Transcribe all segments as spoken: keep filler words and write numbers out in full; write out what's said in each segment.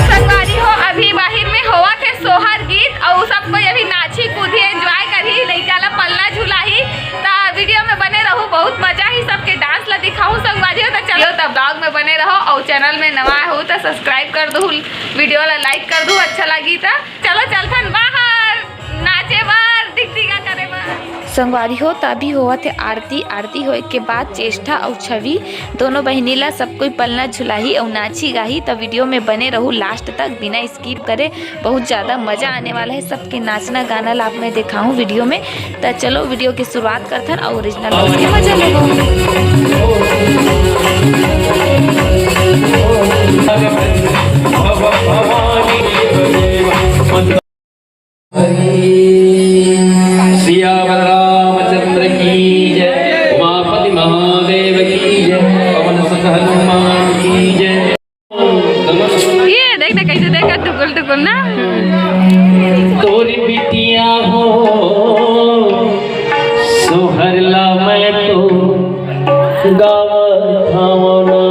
संगवारी हो, अभी बाहिर में होवत हे सोहर गीत, अउ सब कोई अभी नाची कूदी, enjoy करही, लइका ला पलना झुलाही। त वीडियो में बने रहू, बहुत मजा ही, सबके डांस ला दिखाहूँ संगवारी हो। त चलो, त vlog में बने रहो, अउ चैनल में नवा हो त सब्सक्राइब कर दू, वीडियो ला लाइक कर दू, अच्छा लगी त चलो चलथन बाहर नाचे बर, दिगदिगा करे बर। संगवारी हो, त अभी होवत हे आरती। आरती होए के बाद चेष्टा अउ छवि दोनों बहिनी ला सब कोई पलना झुलाही अउ नाची गाही। त वीडियो में बने रहू लास्ट तक बिना स्किप करे, बहुत ज्यादा मजा आने वाला है। सबके नाचना गाना ला आप मैं दिखाऊं वीडियो में। त चलो वीडियो की शुरुआत करथन अउ ओरिजिनल डांस के मजा लेबो। सियावर रामचंद्र की जय, उमापति महादेव की जय, पवन सुत हनुमान की जय। ये देख ना, कैसे देखा टुकुल टुकुल ना। तोरी बिटिया हो, सोहर ला मैं तो गावत हवं ना।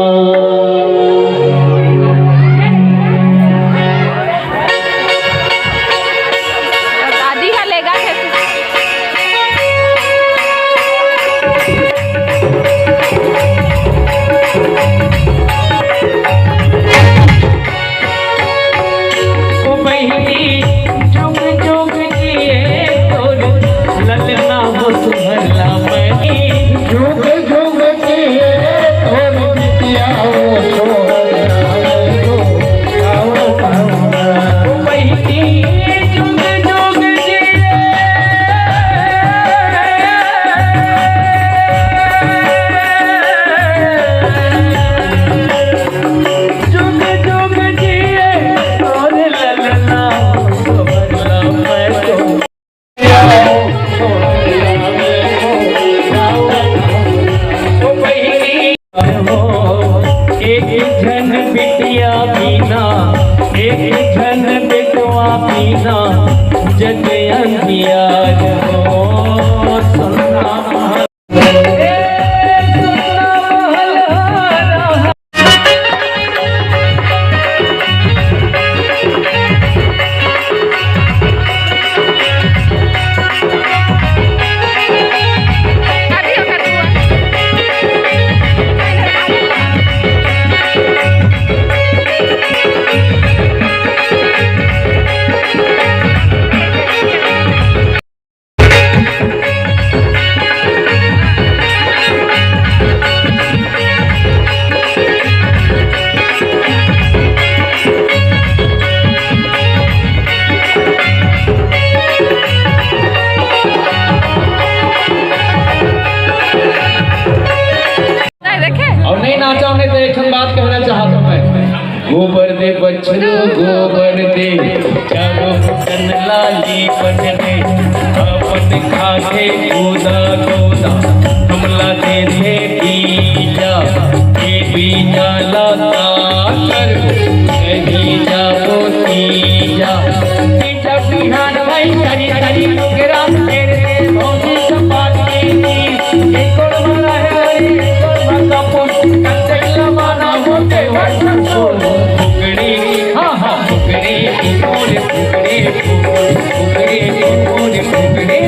दादी हा लेगा थे। ओ बहिनी, जुग जुग जिए तोर ललना हो सुहरला बहिनी। जुग जुग जिए तोर बिटिया हो सोहरला बहिनी। ओ बहिनी, जुग जुग जिए। जुग जुग जिए तोर ललना, सोहरला मैं तो। ओ बहिनी हो, एक झन बिटिया बिना, एक झन बेटवा बिना, जग अंधियार हो, सुनना। नहीं देखे? अउ नहीं नाचा होने तो एक ठन बात कहना चाहत हूँ मैं। गोबर दे बछरू, गोबर दे, चारों बटन लाली बन दे, अपन खाके कूदा कूदा, हमला दे दे बीजा, ये बीजा ला का करबो, कहीं जाबो तीजा। जब बिहान भई करी करी डोकरा, तेरे भौजी से बात की थी। एक और वाला है, एक और वाला पुट, कंचैला वाला होते वर्षन को। फुकड़ी, हाँ, हाँ, फुकड़ी, फुकड़ी, फुकड़ी, फुकड़ी, फुकड़ी, फुकड़ी।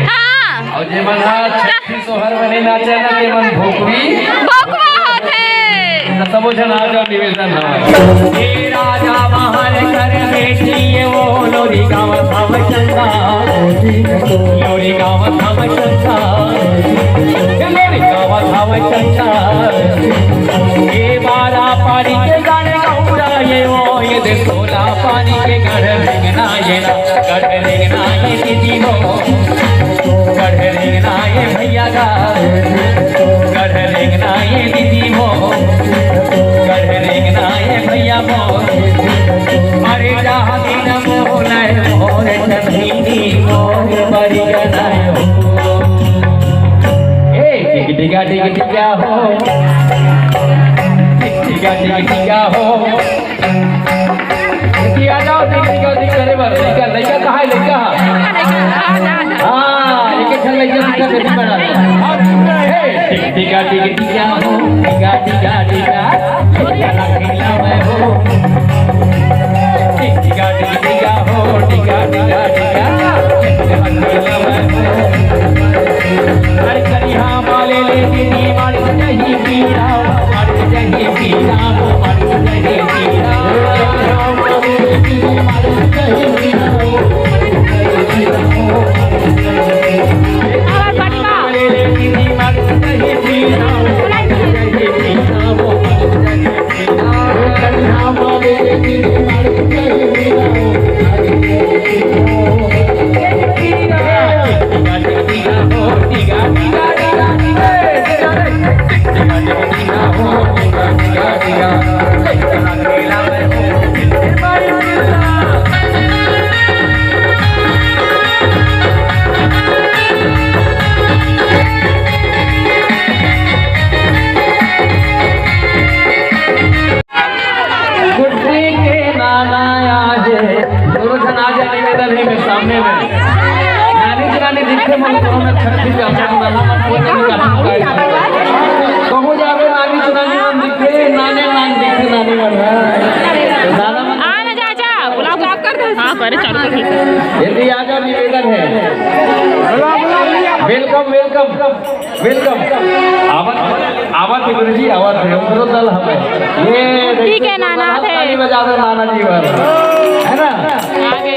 हाँ। अउ जे मन ह छट्ठी सोहर में नइ नाचे ना, ते मन भोकवी। भोकवा होथे। त सबो झन आ जाओ, निवेदन हवय। ए राजा महल कर बेटी, ये वो लोरी गावत हवय चंदा। लोरी गावत हवय चंदा। ये लोरी गावत हवय चंदा। ए बारा पारी के गाने गौरा, ये वो ये दे सोला पानी के गढ़ रेंगना ये ना, गढ़ रेंगना ये दीदी हो, गढ़ रेंगना ये भैया का, गढ़ रेंगना ये दीदी हो, गढ़ रेंगना ये भैया हो। अरे जहाँ दिन मोहन मोर चंदनी मोर बरिया हो। ए, टिक टिका टिक टिका हो, टिक टिका टिक टिका हो। टिक टिका जाओ, टिक टिका टिक करे बर। लइका, लइका कहाँ है, लइका? हाँ, एक एक ठन लइका दिखा दे, दिखा दे। ए, टिक टिका टिक टिका हो, टिका टिका टिका। टिका रखेला मैं हो। टिक टिका टिक टिका हो, टिका टिका टिका। अरे करिहा वाले ले दीदी मर जही पीरा, मर जही पीरा, मर जही पीरा। गुड्डी के नाना आए हे। दोनों झन आ जाए निवेदन हे मेरे सामने में। नानी जनानी दिखथे मन कोनो में छट्ठी के अपन नाना मन कोई नहीं काटन का। कहूँ जाबे नानी जनानी मन दिखथे, नाने नान दिखथे, नानी मन है। नाना मन आ ना जा, जा, बुलाओ। हाँ, करे चालू कर। यदि आ जाओ निवेदन है। Welcome, welcome। Welcome। आवत, आवत हे गुरुजी, आवत हे, उनकरो दल हवे। ये ठीक है, नाना थे। ताली बजा दो नाना जी बर, है ना? आगे।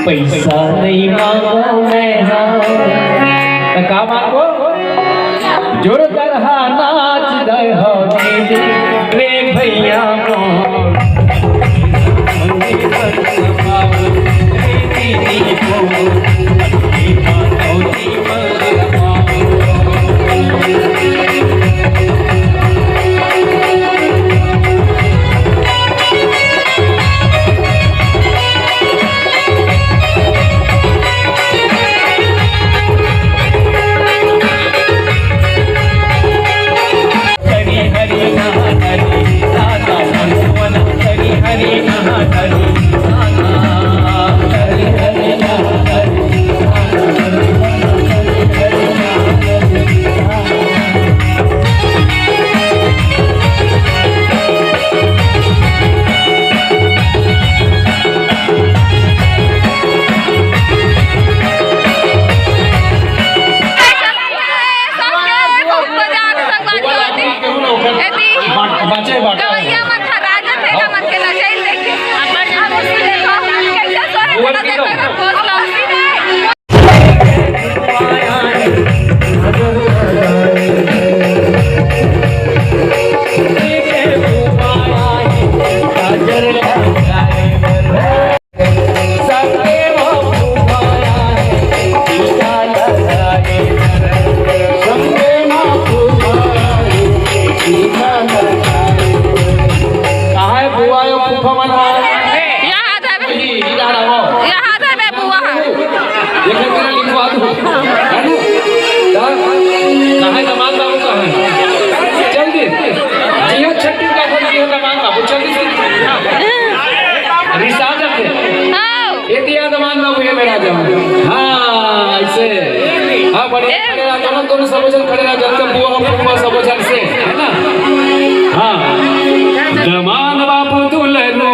पैसा नहीं मांगो मैं, हाँ। त का मांगो? जोरदार हा नाच दे हो दीदी रे भैया मोर। कहाँ है बुआ यो फूफा मन? यहाँ आ जावे। यहाँ आ जावे बुआ। ये करके ना लिखवा दो, है ना? हाँ? कहाँ है दमाद बाबू, कहाँ है? जल्दी। जियो छट्टी का फल दियो दमाद बाबू, जल्दी से। रिसा जाते। हाँ। ये दिया दमाद बाबू, ये मेरा जवान। हाँ, ऐसे। हाँ, बढ़िया। खड़े रहा, दोनों, दोनों सब जन खड़े रहा, जल्दी बुआ, बुआ सब जन से, है ना? हाँ। दमाद बाबू दुलरू,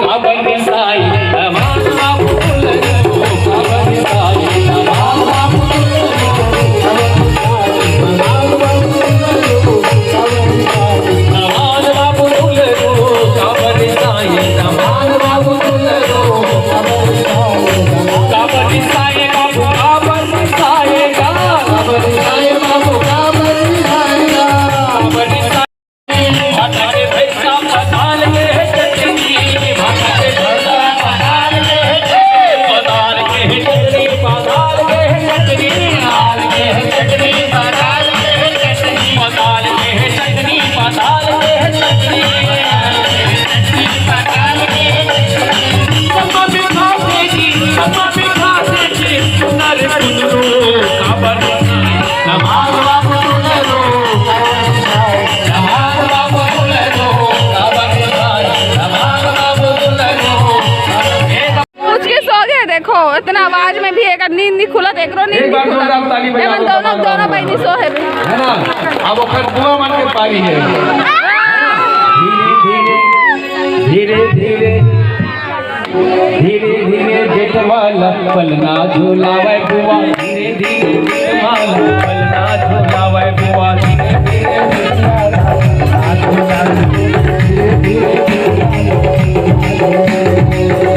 काबर साई, दमाद बाबू दुलरू, काबर साई, दमाद बाबू दुलरू, काबर साई, दमाद बाबू दुलरू, काबर साई, दमाद बाबू दुलरू, काबर साई, दमाद बाबू दुलरू, काबर साई, काबर साई बाबू, काबर साई, काबर साई बाबू, काबर साई, काबर साई। भाटा के भैंसा पताल के है चटनी, भाटा के भैंसा पताल के है चटनी, पताल के है चटनी, पताल के है चटनी, पताल के है चटनी, पताल के है चटनी, पताल के है चटनी, पताल के है चटनी। पूछ के सो गए। देखो, इतना आवाज में भी एक नींद नहीं खुला, देख रो नींद एक बार नहीं खुला। जोरदार ताली बजा दो, दोनों, दोनों बहनी सो है। है ना? अब ओकर बुआ मन के पारी है। धीरे धीरे, धीरे धीरे, धीरे धीरे बेटवा ला पलना झुलावे बुआ। धीरे धीरे बेटवा ला पलना झुलावे बुआ। धीरे धीरे बेटवा ला पलना झुलावे।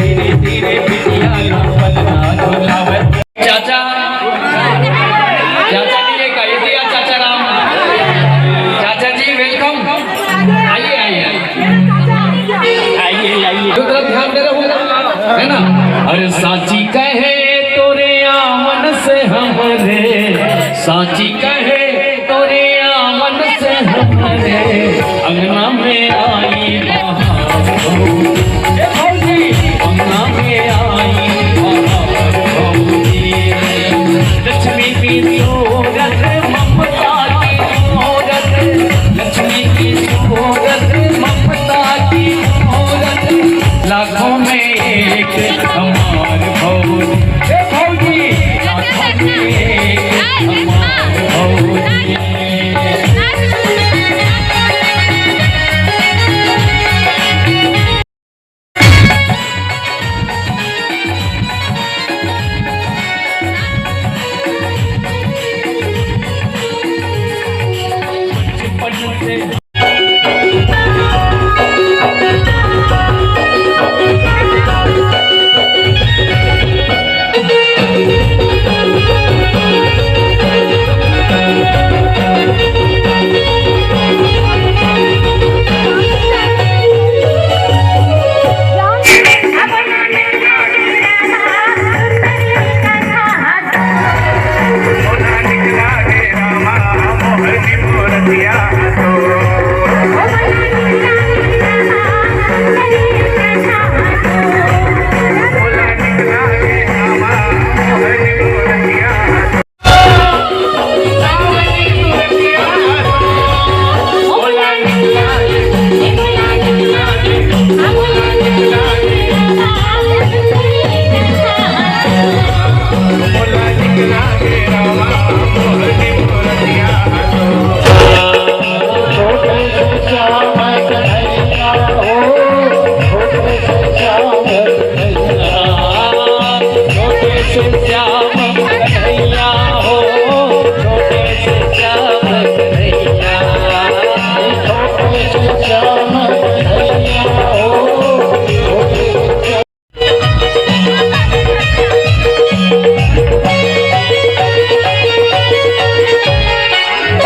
धीरे धीरे बेटवा ला पलना झुलावे। चाचा, चाचा जी, ये कही दिया चाचा राम। चाचा जी, welcome। आइए, आइए, आइए। आइए, आइए। जो तरफ ध्यान दे रहे हो, है ना? अरे साची कहे तोरे आवन से हमरे, साची कहे तोरे आवन से हमरे अंगना में आई बहार भौजी। ए भौजी, अंगना में आई बहार भौजी। लक्ष्मी की सूरत, ममता की मूरत, लक्ष्मी की सूरत, ममता की मूरत, लाखों में एक हमार भौजी। ए भौजी, लाखों में एक हमार भौजी।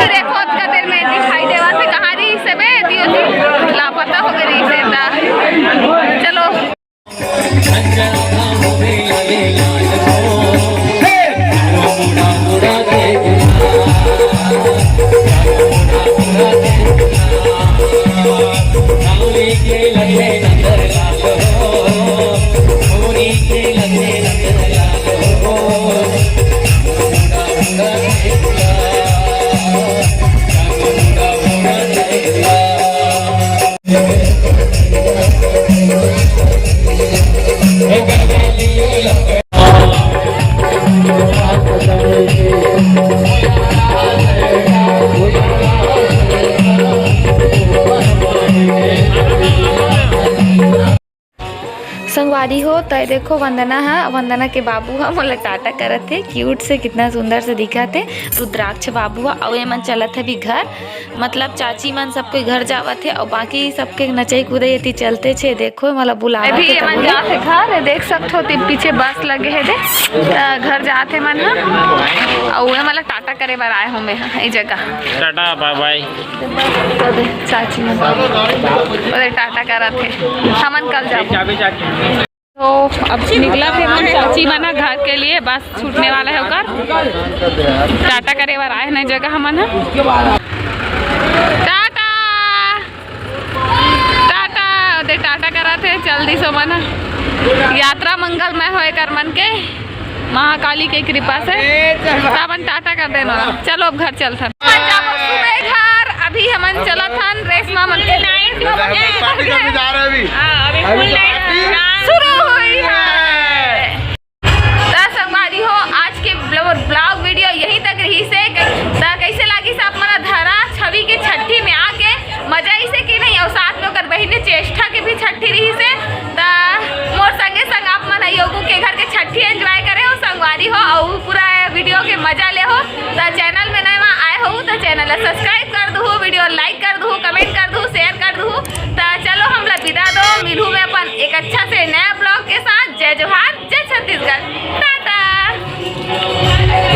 देखो, ओतका देर में दिखाई देवा से कहाँ रही से बे, दियो जी, लापता हो गई रही से ता। चलो। संगवारी हो, तय देखो, वंदना ह, वंदना के बाबू ह मोला टाटा करत हे। क्यूट से, कितना सुंदर से दिखत हे रुद्राक्ष बाबू ह। अउ एमन चलत हे अभी घर, मतलब चाची मन सब कोई घर जावत हे, अउ बाकी सबके नचई कूदई एती चलते छे। देखो, मोला बुलावत अभी हे, एमन तब जात हे घर, देख सकत हो, ते पीछे बस लगे हे दे, त घर जात हे मन ह। अउ ए मोला टाटा करे बर आए हो मैं ह, ए जगह। टाटा, बाय बाय। ओदे चाची मन, ओदे टाटा करत हे, हमन कल जाबो। चाबी, चाबी। तो अब निकलत हे मन, चाची मन ह घर के लिए, बस छूटने वाला है ओकर। टाटा करे बर आए हे ना जगह हमन ह। टाटा, टाटा, ओदे टाटा करत हे, चल दिस ओमन ह। यात्रा मंगलमय होए कर मन के। महाकाली के कृपा से। अरे, चल। सावन टाटा कर देना। चलो, अब घर चलथन। आज जाबो सुबह घर, अभी हमन चलत हन रेशमा मन के। Night हो गए। Party करने जा रहे हैं अभी। हाँ, अभी अभी full तो night party शुरू हुई है। त संगवारी हो, आज के vlog video यहीं तक रही से। त कैसे लागिस आप मन धरा छवि के छट्ठी में आके? मजा आइसे कि नहीं? और साथ में ओकर बहिन ने चेष्टा के भी छट्ठी रही से। त मोर संगे संग आप मन आइयो के घर के छट्ठी enjoy करे हो संगवारी हो, और पूरा video के मजा ले हो। त channel में नवा आए हो त channel ला subscribe कर दू, video like कर दू, comment कर दू, share कर दू। त चलो हमला विदा दो, मिलहू मैं अपन एक अच्छा से नया vlog के साथ। जय जोहार, जय छत्तीसगढ़, टाटा।